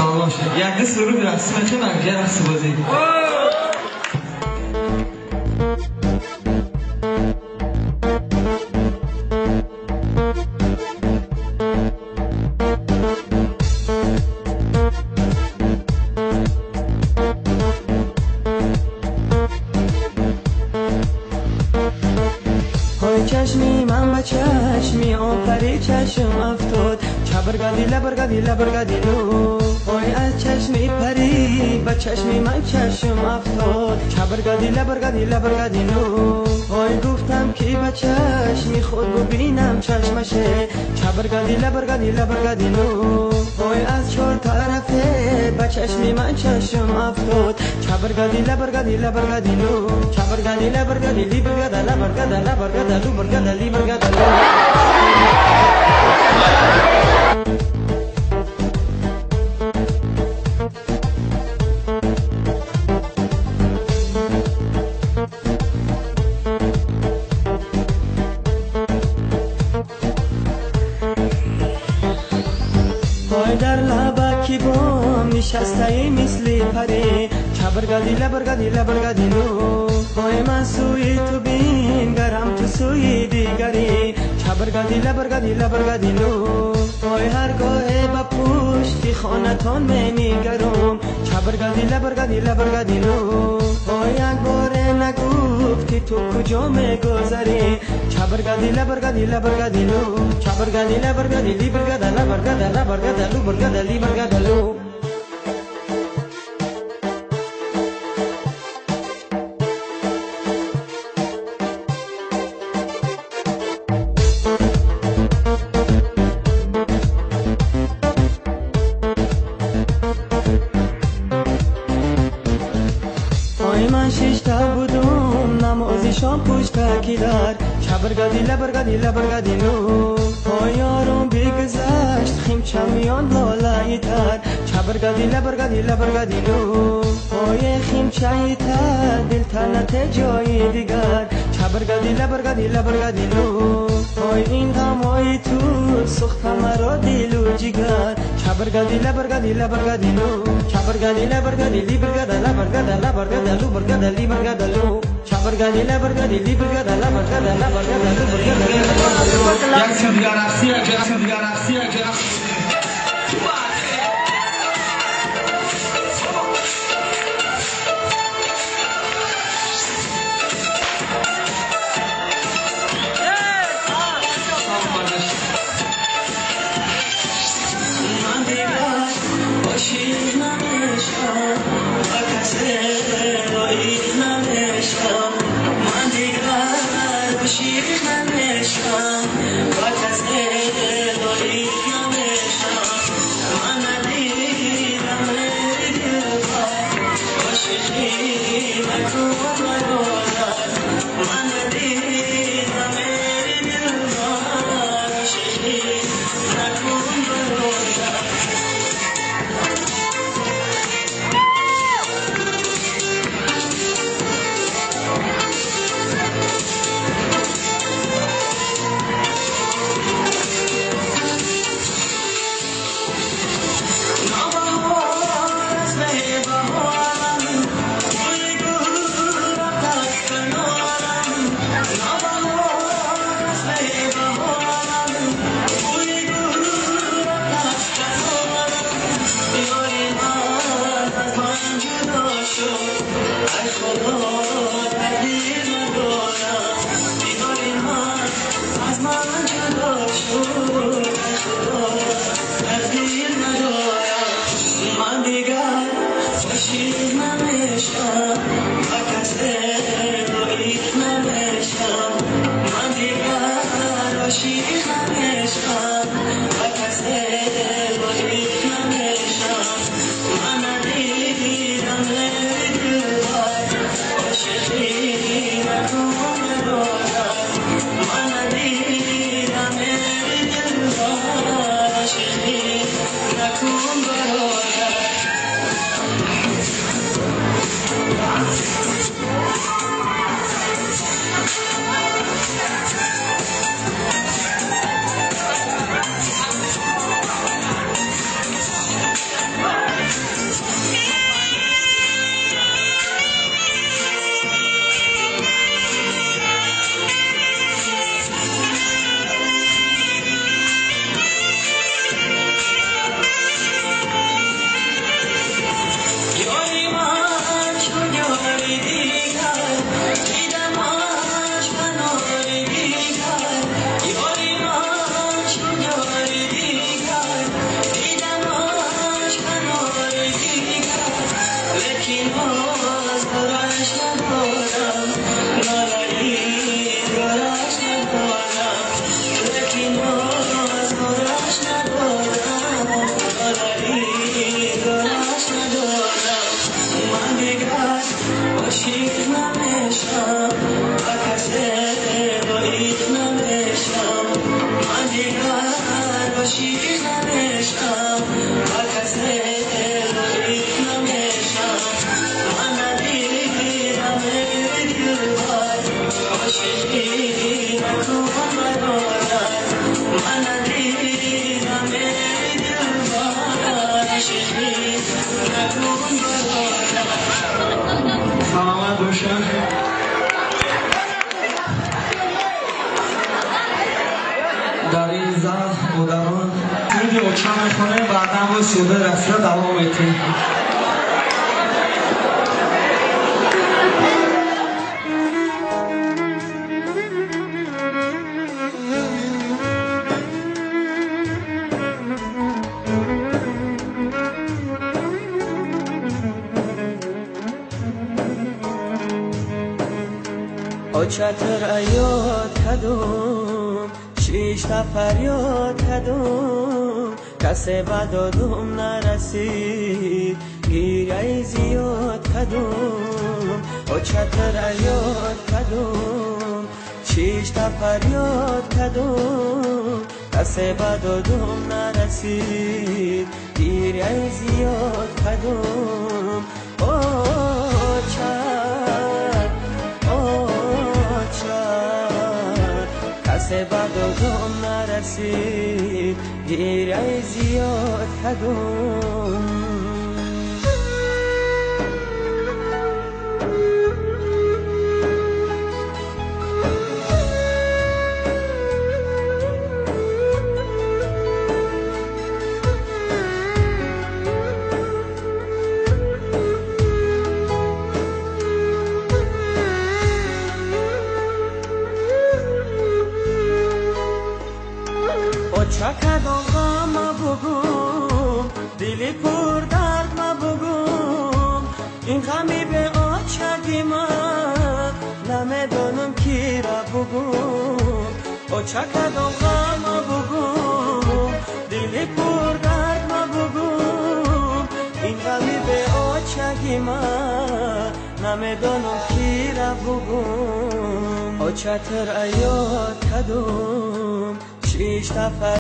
Салом бошед. Як ду суруд рақс мекунем, як рақс бозӣ. Чашми ман ба чашми он пари чашм афтод, чабаргади лабаргади лабаргадилу. Ой аз чашми пари ба чашми ман чашм афтод, чабаргади лабаргади лабаргадилу. Ой гуфтам ки ба чашми худ бубинам чашмаше, чабаргади лабаргади лабаргадилу. Ой аз чор тарафе ба чашми ман чашм афтод, чабаргади лабаргади лабаргадилу. Чабаргади лабаргади либаргада лабаргада лабаргада лубаргада либаргада лу. Ой дар лабаки бом нишастаи мисли пари, чабаргади лабаргади лабаргадилу. Ой ман сӯи ту бингарам, ту сӯи дигари, чабаргади лабаргади лабаргадилу. Ой ҳаргоҳе ба пушти хонатон менигарам, чабаргади лабаргади лабаргадилу. Ой як боре нагуфти ту куҷо мегузари, чабаргади лабаргади лабаргадилу. Чабаргади лабаргади либаргада лабаргада лабаргада лубаргада либаргадалу. Ой ман шишта будум намози шом пуштаки дар, чабаргади лабаргади лабаргадилу. Ой ёрум бигузашт химча миён лолаи тар, чабаргади лабаргади лабаргадилу. Ой химчаи тар дилтанате ҷои дигар, чабаргади лабаргади лабаргадилу. Ой ин ғамҳои ту сӯхта маро дилу ҷигар, чабаргади лабаргади лабаргадилу. Чабаргади лабаргади либаргада лабаргада лабаргада лубаргада либаргадалу. Чабаргади лабаргади либаргада лабаргада лабаргада лубаргада либаргадалу. Як суруд рақсӣ, як суруд рақсӣ, як рақс. Ман дигар ошиқ намешам, ба касе лоиқ намешам. Ман дигар ошиқ намешам, ба касе лоиқ намешам. намешам, ба касе лоиқ намешам. Ман надидам эй дилбар, ошиқӣ накун бародар. Ман надидам эй дилбар, ошиқӣ накун бародар. Саломат бошанд. Дар ин зал модарон суруди оча мехонем, баъдан боз суруди рақсиро давом медиҳем. Очатр аёд кадум, шишта фарёд кадум, касе ба додум нарасид, гиряи зиёд кадум. Очатр аёд кадум, шишта фарёд кадум, касе ба додум нарасид, гиряи зиёд кадум. Оча, касе ба додум нарасид, гиряи зиёд кадум. Оча кадом ғама бугум, дили пурдард ма бугум, ин ғами беочаги ман намедонам кира бугум. Оча кадом ғама бугум, дили пурдард ма бугум, ин ғами беочаги ман намедонам кира бугум. Очатр аёд кадум, шишта.